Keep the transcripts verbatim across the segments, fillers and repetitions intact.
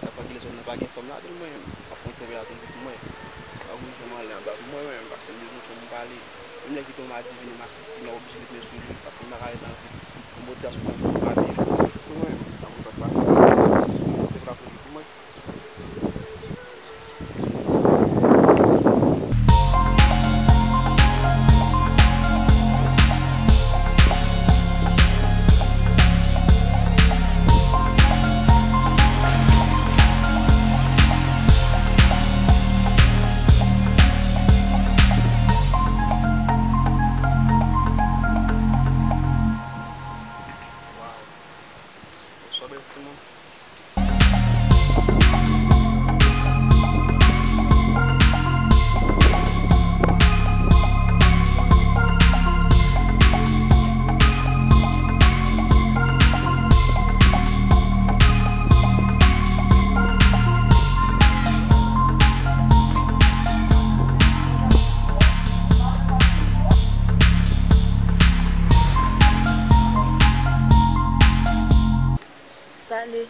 Sa k pa gen lèzòm nan pa gen fanm ladan l, mwen menm. M ap fè yon ti apèl a Tonton pou mwen. Pa gen janm ale anba pou mwen menm, paske m bezwen fè m pale. Menm lè ki tonbe m a divini masisi, m ap oblije met men sou li, paske m pa ka ret anvi yon motivasyon tankou m pa byen fò. Sou mwen menm, tankou sa k pase. Yon ti apèl a Tonton pou mwen. Waw. Bonswa, bèl timoun. Salut.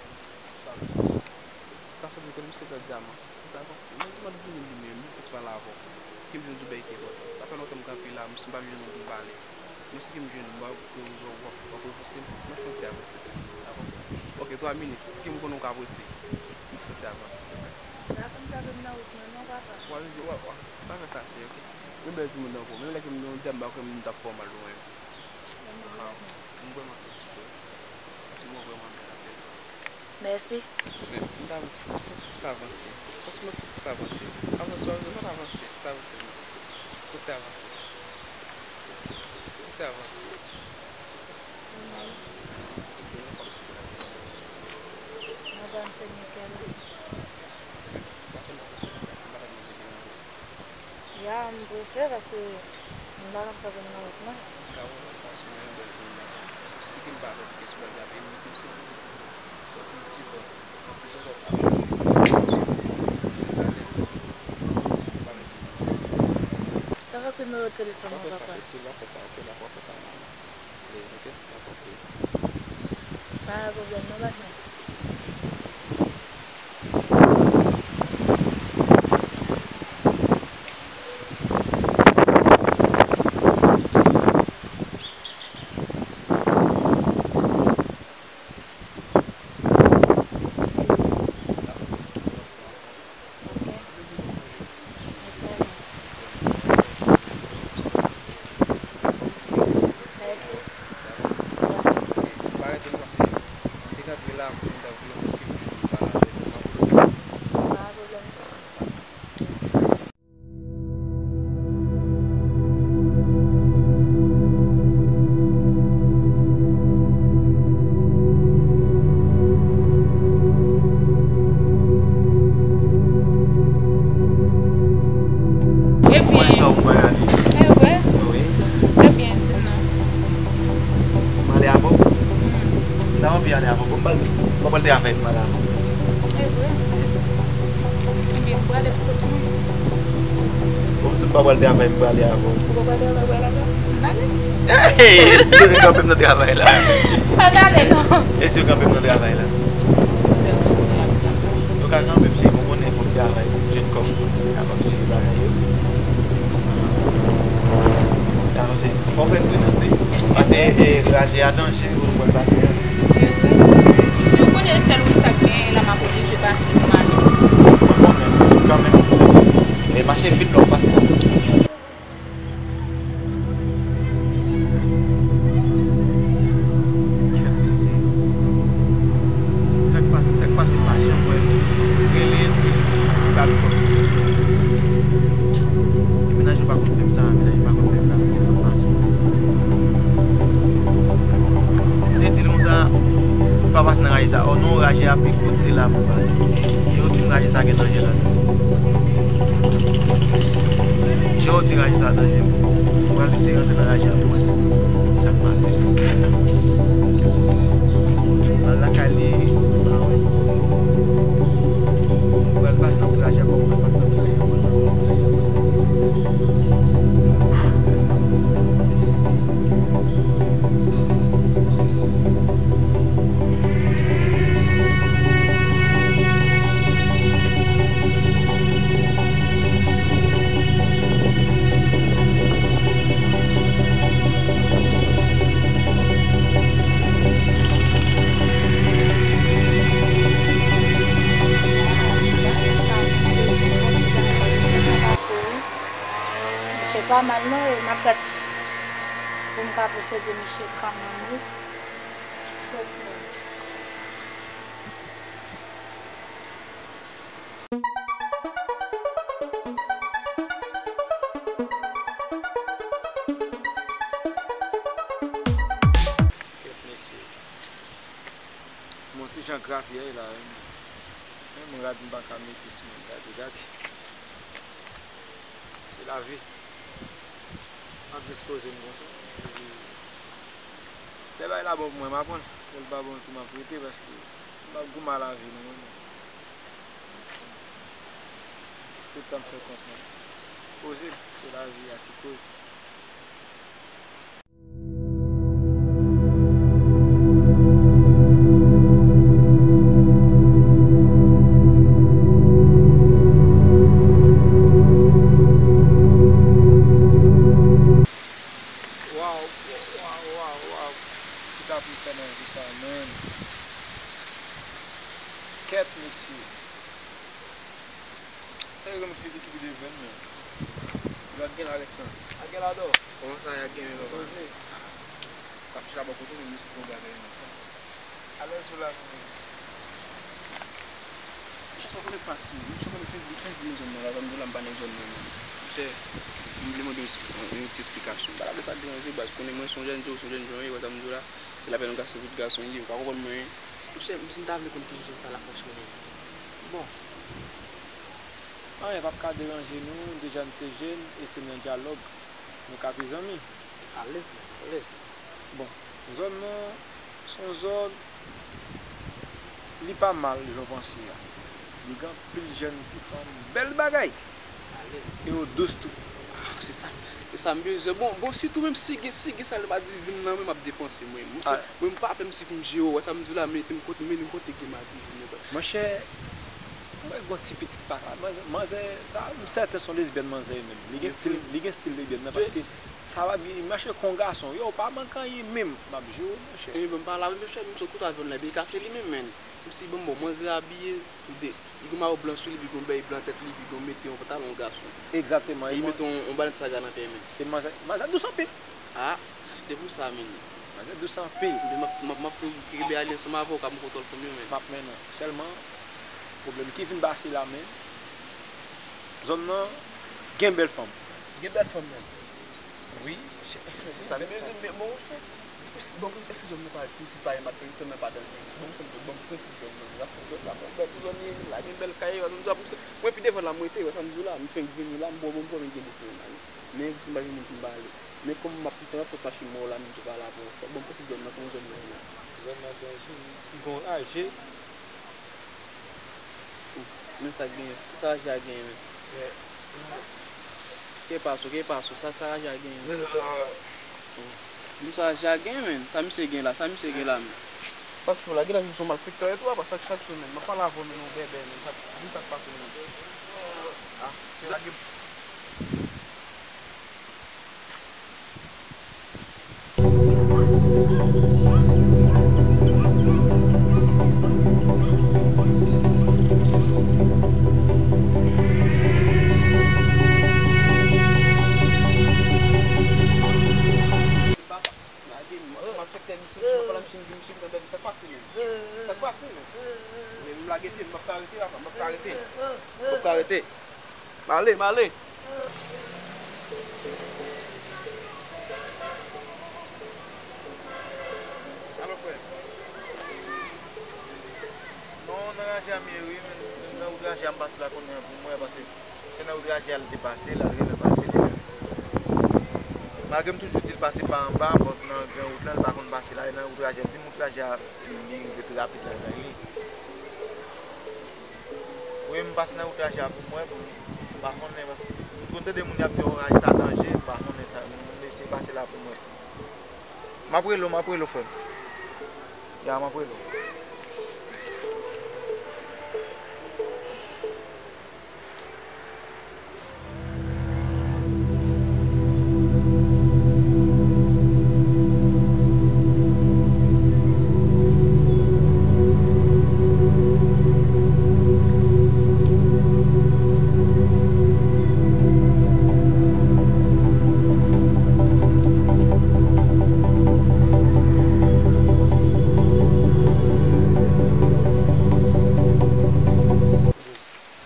Sa fè m konnen misye pè dyaman. Sa avanse. Mwen, mwen vini li menm, pou ti pale avè w. Sikim jwenn yon bagay ki enpòtan. Sa fè lontan m kanpe la, misye m pa jwenn moun pou m pale. Men sikim jwenn, m pa pou w, w ap, w ap revanse m. Mwen fè yon ti avanse. Dakò? Ok, twa minit. Sikim konnen w ka prese. M fè yon ti avanse, silvouplè. Dakò, m t ap nan wout mwen non, papa. W ap, w ap, w ap, pa fè sa, cheri, ok? Yon bèl timoun tankou w. Menm lè ke m te yon dyab, m pa kwè m t ap fè w mal ou menm. M vrèman felisite w. Paske mwen vrèman byen avè w. Mèsi. Men, m ta vle fouti, fouti pou sa avanse. Paske mwen fouti pou sa avanse. Avanse, w ap jwenn, mwen avanse. Fouti avanse, non. Fouti avanse. Fouti avanse. Mwen menm. Mwen pa m se Michel. Mwen pa m se Michel. Mwen pa m se Michel, se malad mwen te gen. Ya, m prese paske m pa ka kanpe nan wout mwen. M ka konprann sa, si w gen yon bèl timoun nan men w. Sou si ke m pa fè, paske si w pa fè, m ap ede w, se pou, se pou w ti bon. Anplis ankò, m ap ede w, se pou w ti bon. Se sa nèt. Se pa mete. Sa va pou nimewo telefòn mwen, papa. W ap fè sa, Christine, w ap fè sa, ok, w ap fè sa, manman. Please, ok? Dakò, please. Pa gen pwoblèm non, patnè. Ok. Mèsi. Pa rete non, paske m te kanpe la, m t ap vle montre ke m vle pale avèk ou. Pa gen pwoblèm. Ebyen, e vre? Wi. Ebyen, di m non. M ale avè w? M ta anvi ale avè w. Bon, m pral, m pral te avè m ale avè w. E vre? Ou pral travay, m prale avè w. Ou pa pral travay, ou pral avè m? Ann ale. Hey, si yo kanpe m nan travay la. Ann ale, non. E si yo kanpe m nan travay la? Si sèl kanpe la, la. Yo ka kanpe m, cheri, bon, konnen fò m travay pou m jwenn kòb pou m kapab jere bagay yo. Avanse. Fò w fè m pridans, wi. Paske, e, traje a danje, ou pral pase a. Se vre. Yo konnen sèl wout sa k genyen la, m ap oblije pase pou m ale. Mwen konnen, kanmenm. E mache vit lè w pase la. Kèt mesye. Sa k pase, sa k pase, m pa janm wè l. Rele l, li, li pa repon. E mennaj yo pa konn fè m sa, mennaj yo pa konn fè m sa, m te fè m pa sou. M te di l konsa, pa pase nan raje sa. Oh non, raje a pi kote la pou pase. E yo di m raje sa gen danje ladan. Jan yo di raje sa danje, m pral eseye rantre nan raje a pou wè si sa k pase. Al lakay li, pa wè. M pral pase nan bout raje a, kòm m pral pase nan bout raje a. Misye pa mal non, e m ap gad pou m ka posede misye kanmenm, wi. Kèt mesye. M on ti jan grav yè la, wi. Men m rad m pa ka mete sou mwen. Gade, gade. Se lavi. M ap jis poze m konsa. Epi, lè bagay la bon pou mwen, m ap pran l. Lè l pa bon tou, m ap rete paske m ap goumen a lavi non, mwen menm. Se tout sa m fè kont mwen. Poze, se lavi a ki koze. Waw, waw, waw, waw. Kisa pou m fè nan vi sa, menm? Kèt, mesye. E yo gen moun ki, ki pi devan m, men. Yo ap gen la resan. Ap gen la dò. Kòman sa y ap gen, men, papa? Poze. K ap chita bò kote nou, nou sou pwograme, men. Alèz ou la, men. Monchè, sa konnen pase, monchè, konnen fè, fè vin zòn nan la, sa m di w la, m pa nan zòn nan, men. Monchè, m vle mande yon, yon ti esplikasyon. M pa ta vle sa deranje, baz, konnen mwen se yon jèn, tou, se yon jèn jan, e wè sa m di w la, se lapèn yon gason, tout gason ye, ou pa konprann mwen. Monchè, m, si m ta vle konn kijan zòn sa la fonksyone. Bon. Anyen p ap ka deranje nou, deja n se jèn e se nan dyalòg nou ka pi zanmi. Alèz, alèz. Bon, zòn nan se yon zòn, li pa mal jan w panse a. Li gen anpil jèn ti fanm, bèl bagay. Alèz. E yo dous tou. Ah, se sa, se sa m bezwen. Bon, bon, sitou menm si gen, si gen sa l pa di vin nan men m ap depanse mwen. Mwen, m pa pè m si pou m jere w, wè sa m di w la, mete m kote, mennen m kote gen madi vin nan. Monchè, mwen gen yon ti pitit paka. Manzè, manzè, sa, m sèten se yon lesbyèn manzè ye menm. Li gen stil, li gen stil lesbyèn nan, paske sa va byen, li mache kon gason. Yo, pa manke anyen menm. M ap jere w, monchè. Ebyen, ban m pale avè l, monchè, m sot kote avè w la, epi kase li menm, menn. Kòmsi, bon, bon, manzè abiye, li de, li gen mayo blan sou li, epi gon bèy blan tèt li, epi gon mete yon pantalon gason. Egzakteman. E li mete yon, yon Balenciaga nan pye, menn. E manzè, manzè dous anpil. Ah, si te pou sa, menn. Manzè dous anpil. Ebyen, m ap, m ap, m ap toujou kenbe alye ansanm avè w, ka m kontwòl fanm yo, menn. M ap mennen w. Sèlman, pwoblèm ki vin pase la, menn, zòn nan gen bèl fanm. Gen bèl fanm, menn. Wi, se sa m bezwen, men bon, bon, èske zòn nan pa, kòmsi pa gen materyo, zòn nan pa danje? Bon, sa m di, bon, prensip zòn nan, la se zòn sa, bon, bèl ti zòn li ye, la gen bèl kay, sa m di, mwen pi devan la, m rete, wè sa m di w la, m fenk vini la, m bò, m bò, men gen de semaine la, wi. Men si m pa jwenn moun pou m pale. Men kòm m ap toutan, fòk machin mwen la, menm tou pa la, bon, fòk ban m prensip zòn nan, kòman zòn nan ye la. Zòn nan danje, wi. Gon raje. Ou, men sa k genyen, sa raje a genyen, men. Men, Ke paso, ke paso, sa, sa Raja gen? Di m sa Raja gen, men. Sa misye gen la, sa misye gen la, men. Sa k fè w la, gen lè jwenn son malfektè etou, apa, sa, sa k fè, men. M ap pale avè w, men, ou bèbè, men. Sa, di m sa k pase, men. Ah, se lage. Lage m, m ap fè tèl misye, m ap pale misye, misye, misye, misye, sa k pase, men? Sa k pase, men? Men m lage pye m, m ap ka rete, papa, m ap ka rete. M ap ka rete. M ale, m ale. Alo, frè. Non, nan raje a m ye, wi, men nan wout raje a m pase la kounye a pou mwen, paske se nan wout raje a l te pase, l al rele pase li menm. Malgre m toujou di l pase pa anba, bon, nan gran wout lan, l pa konn pase la, e nan wout raje a, di m wout raje a, li rive pi rapid lakay li. Wi, m pase nan wout raje a pou m wè, pou m pa konnen, paske m konn tande moun y ap di, o, raje sa danje, m pa konnen sa, m eseye pase la pou m wè. M ap rele w, m ap rele w, frè m. Ya, m ap rele w.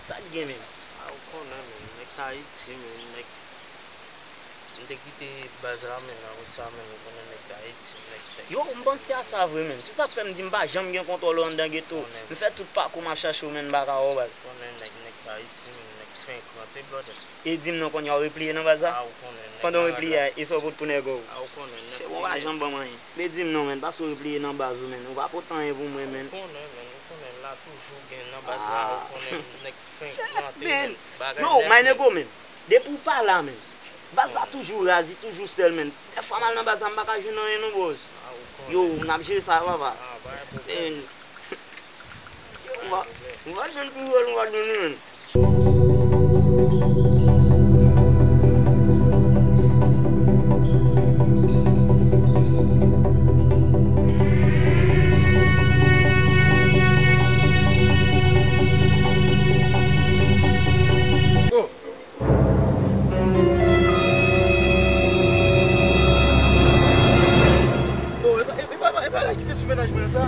Sa k gen, menm? A, ou konnen, menm, nèg Ayiti, menm, nèg, m te kite baz la, menm, apre sa, menm, ou konnen nèg Ayiti, nèg fèk. Yo, m panse a sa vre, menm. Se sa k fè m di m pa janm gen kontwòl ou anndan geto. M fè tout pakou m ap chache w, menm, m pa ka wè w, baz. Ou konnen nèg, nèg Ayiti, menm, nèg fenk, plante blòdè. E di m non, kounye a w repliye nan baz la? A, ou konnen, nèg. Pandan w repliye a, e sa w pot pou nèg ou? A, ou konnen, nèg. Se bon, w pa janm ban m anyen. Men di m non, menm, paske w repliye nan baz ou, menm. Ou pa pot anyen pou mwen, menm. Ou konnen, menm, ou konnen, la toujou gen nan baz la, ou konnen, nèg fenk plante, menm. Bagay nèt, menm. Yo, my nego, menm. Depi w pa la, menm. Baz la toujou raz, li toujou sèl, menm. Dèfwa m al nan baz la, m pa ka jwenn anyen non, bòz. Yo, n ap jere sa, papa. Men, yo, m va, m va jwenn pi wòl, m va jwenn li, menm. Oh! Oh, e pa, e, e pa, e pa, e pa ki te sou mennaj mwen sa?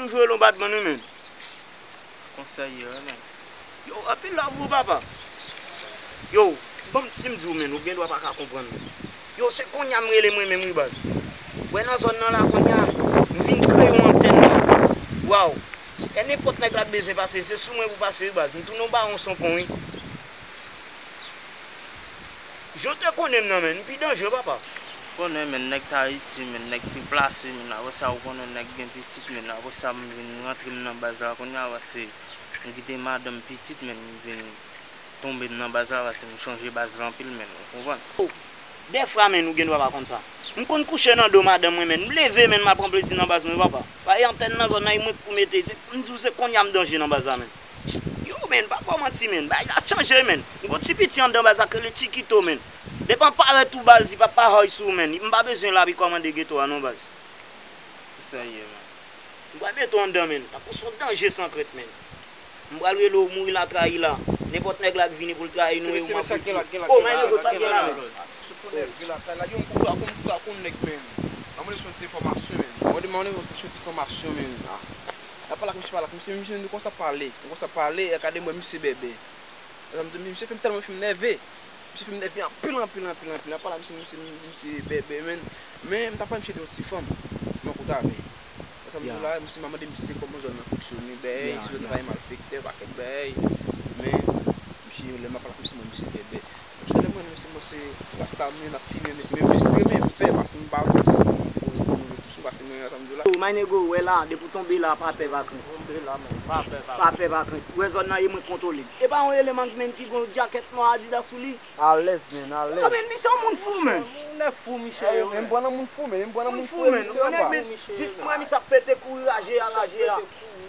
M jwe lonbadman wi, men. Konsèy yo, men. Yo, anpil love pou papa. Yo, ban m, si m di w, men, ou gen dwa pa ka konprann, men. Yo, se kounye a m rele mwen menm, wi, baz. Wè nan zòn nan la, kounye a, m vin kreye yon antèn, baz. Waw. Lè nenpòt nèg la t bezwen pase, se sou mwen pou pase, wi, baz. M tounen yon bawon Sonpon, wi. Jan w te konnen m nan, men, m pi danjre, papa. Konnen, men, nèg t Ayiti, men, nèg pi plase, men, apre sa, ou konnen nèg gen pitit, men, apre sa, m vin rantre m nan baz la, kounye a, pase m kite madanm pitit, men, m vin tonbe m nan baz la, pase m chonje baz la anpil, men, ou konprann? Oh, dèfwa, men, ou gen dwa pa konn sa. M konn kouche nan do madanm mwen, men, m leve, men, m al pran plezi nan baz mwen, papa. Bay antèn nan zòn nan, e mwen k pou mete, se, m di w, se kounye a m danje nan baz la, men. Yo, men, pa fè w manti, men. Bagay la chanje, men. M gon ti piti anndan baz la k rele Chikito, men. Depi w parèt ou baz, li p ap pa hòy sou ou, men. M pa bezwen l ap kòmande geto a non, baz. Serye, men. M pral mete w anndan, men. Tankou se yon danje san krent, men. M pral rele w mouri la, trayi la. Nenpòt nèg la k vini pou l trayi nou, e ou m ap fouti. Oh, my nigga, sa k gen la, men? Gen la, gen la, yo, m kou ak, m kou ak yon nèg, men. Mwen mande yon ti enfòmasyon, men. Mwen mande yon ti enfòmasyon, men. Ah. L ap pale ak misye, pale ak misye, misye, nou konsa pale. Nou konsa pale, e gade mwen, misye bèbè. Misye fè m tèlman fè m nève. Misye fè m nève anpil, anpil, anpil, anpil. L ap pale ak misye, misye, misye bèbè, men. Men, m ta pral misye de yon ti fanm. Mwen koute avè. Sa m di w la, misye, m a mande misye kòman zòn nan fonksyone, bèy, si zòn nan pa gen malfektè, pakèt bèy. Men, misye, lè m ap pale ak misye, mwen, misye bèbè. Monchè, lè mwen, misye, mwen, se rasta m, n ap fimen, mesye, men m fristre, men m pè, paske m pa vle sa pou nou, pou nou, pou sou, paske mwen, sa m di w la. Oh, my nigga, wè la, depi w tonbe la, pa pè, pa krent. Tonbe la, men, pa pè, pa krent. Pa pè, pa krent. Wè zòn nan, e mwen k kontwole l. E pa yon eleman, men, ki gon djakèt nwa Adidas sou li. Alèz, men, alèz. Yo, men, misye yon moun fou, men. Moun nèg fou, misye yo, men. M pran nan moun fou, men. M pran nan moun fou, men. Misye yo pa. Jis mwen, misye ap pete kouri raje a, raje a.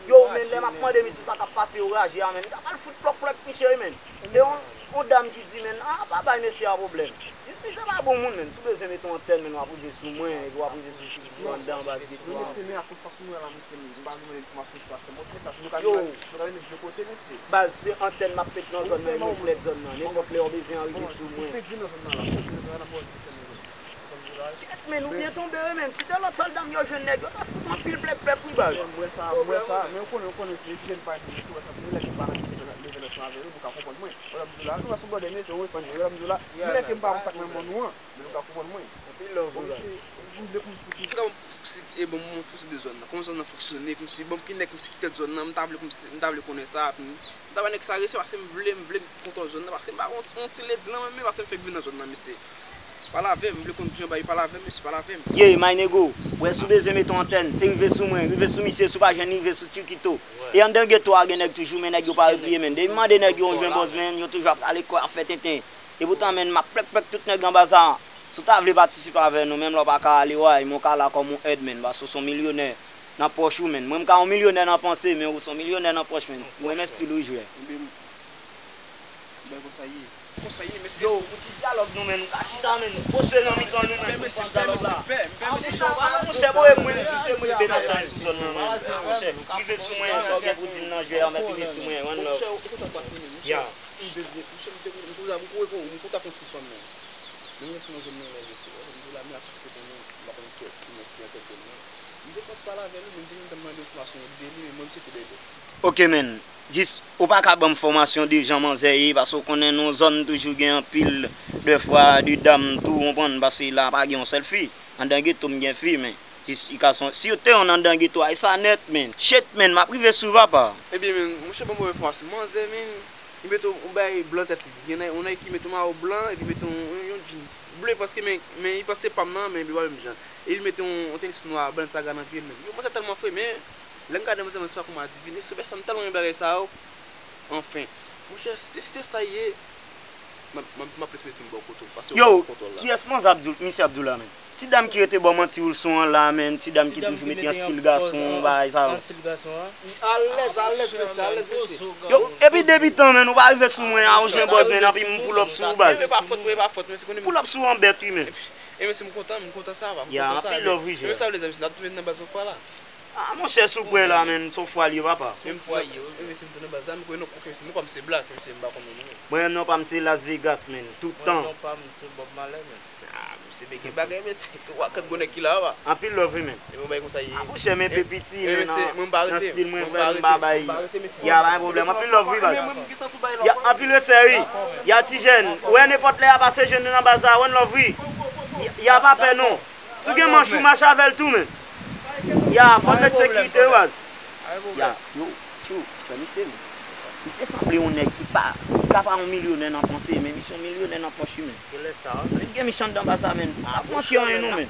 Yo, men, lè m ap mande misye sa k ap pase yo raje a, men. M ta pral fout plòk plòk misye, men. Se yon, yon dam ki di, men, ah, pa bay mesye a pwoblèm. Jis misye pa bon moun, men. Si w bezwen mete yon antèn, men, w ap rive sou mwen, epi w ap rive sou, sou, sou anndan anba geto a. Mesye, men, akoz fason nou wè la, mesye, m pa vle mande enfòmasyon sou sa, se mwen ki fè sa. Si nou ka vin, nou ka vin de kote, mesye. Baz, se antèn m ap pete nan zòn nan, e mwen k mèt zòn nan. Nenpòt lè w bezwen an, rive sou mwen. Shit, men, ou byen tonbe, wi, men. Si te lòt sòlda m yo jwenn nèg yo, ta fout anpil plèk plèk, wi, baz. M wè sa, m wè sa, men ou konnen, ou konnen, se jèn pa tou, ou wè sa, se lè ke m pa nan leve nan chan avè nou, pou ka konprann mwen. Wè la m di w la, nou wè sou bòdè, mesye, ou wè sa, wè la m di w la, men lè ke m pa wè sa k nan men nou an, men nou ka konprann mwen. Anpil love, wi, baz. Bon, mesye, m vle pou si, e bon, m montre sou de zòn nan. Kòman zòn nan fonksyone, kòmsi, bon, ki nèg, kòmsi, ki tèt zòn nan, m ta vle, kòmsi, m ta vle konnen sa, m ta ba nèg sa respè, paske m vle, m vle kontwòl zòn nan, paske m pa yon, yon ti ledi nan men, men paske m fèk vin nan zòn nan, mesye. Pale avè m, m vle konn kijan bagay, pale avè m, mesye, pale avè m. Ye, my nego, wè si w bezwen mete yon antèn, se rive sou mwen, rive sou misye, si w pa jwenn li, rive sou Chikito. E anndan geto a, gen nèg toujou, men nèg yo pa repliye, men. Depi m mande nèg yo, yon jwenn bòz, men, yo toujou ap rale kò, ap fè tenten. Epoutan, men, m ap plèk plèk tout nèg anba sa. Si w ta vle patisipe avè nou, menm lè w pa ka ale, way, men w ka la kòm yon èd, men, paske w se yon milyonè nan pòch ou, men. Mwen, m ka yon milyonè nan panse, men ou se yon milyonè nan pòch, men. Mwen renmen estil ou jwe. Ebyen, bèl konsa ye. Konsa ye, men se. Yo, pou ti dyalòg nou, men, nou ka chita, men, nou poste nan mitan nou, men, pou pran dyalòg la. Ah, monchè, monchè, boye mwen, si se mwen, ben nan tan sou zòn nan, men. Monchè, rive sou mwen, sa w gen pou di m nan jwe a, mèt rive sou mwen, one love. Ya. M bezwen, monchè, m te, m konn, m konn, m konn ak yon ti fanm, men. Men mwen rete nan zòn nan, lè yo fè, m te la, men ak kote mwen, m pa konn ki, ki nèg ki nan tèt zòn nan. M te pral pale avè li, men m te gentan mande enfòmasyon de li, men mwen, m se te bèbè. Ok, men. Jis, ou pa ka ban m enfòmasyon de jan manzè ye, paske w konnen nan zòn toujou gen anpil de fwa de dam tou, w konprann, paske la pa gen yon sèl fi. Anndan geto m gen fi, men. Jis, i ka son, si yo te yon anndan geto a, e sa nèt, men. Shit, men, m ap rive sou papa. Ebyen, men, monchè, ban m bon enfòmasyon. Manzè, men, li mete yon, yon bagay blan tèt li. Gen yon nèg ki mete yon mayo blan, epi mete yon, yon, yon jeans ble, paske, men, men, li panse pa m nan, men li pa menm jan. E li mete yon, yon tenis nwa, Balenciaga nan pye l, men. Yo, manzè tèlman fre, men, lè m gade manzè, men, se pa kòm adivine. Se sa m tèlman renmen bagay sa yo. Anfen. Monchè, si te, si te sa ye, m ap, m ap, m ap plis mete m bò kote w, paske w pa gen kontwòl la. Yo, kiyès manzè ap di w, misye ap di w la, men? Ti dam ki rete bò manti w sou an la, men, ti dam ki toujou mete an stil gason, bagay sa yo. Alèz, alèz, mesye, alèz, mesye. Yo, epi debitan, men, ou pa rive sou mwen, a, ou jwenn bòz, men, epi m pull up sou ou, baz. E pa fòt mwen, e pa fòt mwen, se konnen. Pull up sou ou an bèt, wi, men. E men, se m kontan, m kontan sa va, m kontan sa. Ya, anpil love, wi, jè. E men sa vle di, mesye, n ap tounen nan baz yon fwa la. Ah, monchè, sou pwen la, menm, se yon fwa li ye, papa. Se yon fwa li ye, wi. Mesye, m tounen baz la, m kwè nou, ok, se nou pa m se Black, mesye, m pa konnen nou menm. Mwen menm, non pa m se Las Vegas, menm, tout tan. Mwen non pa m se Bob Marley, menm. Ah, mesye, men gen bagay, mesye, tou wakant gwo nèg ki la, papa. Anpil love, wi, menm. E mwen bay konsa ye. Ah, monchè, men pe piti, men nan, nan stil mwen, vrèman, m pa bay. Ya, pa gen pwoblèm. Anpil love, wi, baz. Ya, anpil respè, wi. Ya, ti jèn, ou wè nenpòt lè y ap pase jwenn nou nan baz la, one love, wi. Ya, pa pè, non. Si w gen manch ou, mache avè l tou, men. Ya, fò n met sekirite, wi, baz. Ya, yo, tchou, frè, misye, men. Misye sanble yon nèg ki pa, ki ka pa yon milyonè nan panse, men misye yon milyonè nan pòch, wi, men. Genlè sa, wi. Si l gen misye anndan baz la, men, m p ap manti anyen, non, men.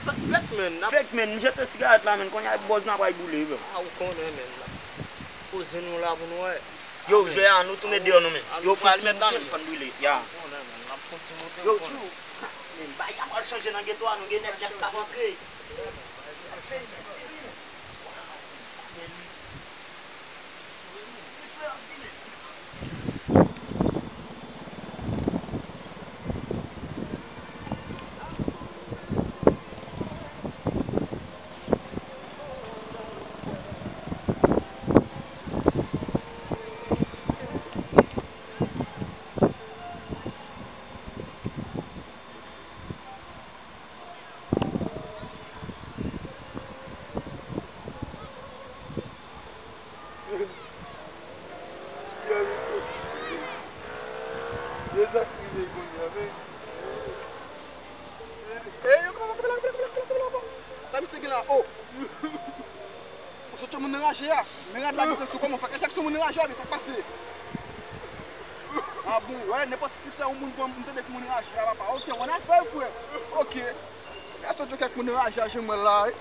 Fèk, men, m jete sigarèt la, men, kounye a bòz nan pral boule, wi, bro. Ah, ou konnen, men, n ap poze nou la pou nou wè. Yo, jwè a, nou tounen deyò, non, men. Yo, pral met la, men, fò n brile. Ya. Ou konnen, men, n ap fon ti moute, ou konnen. Yo, tchou. Men, bagay la pral chanje nan geto a, nou gen nèg nèf k ap antre. Sa misye gen la, oh! Ou sot yon moun raje a. Men rad la misye sou kòman fè kachak sou moun raje a, men sa k pase? Ah bon, wè, nenpòt ti sa yon moun pran, m tande k moun raje a, papa. Ok, on a fè, frè. Ok. Se ka sot yon kèk moun raje a, jan mwen la, wi.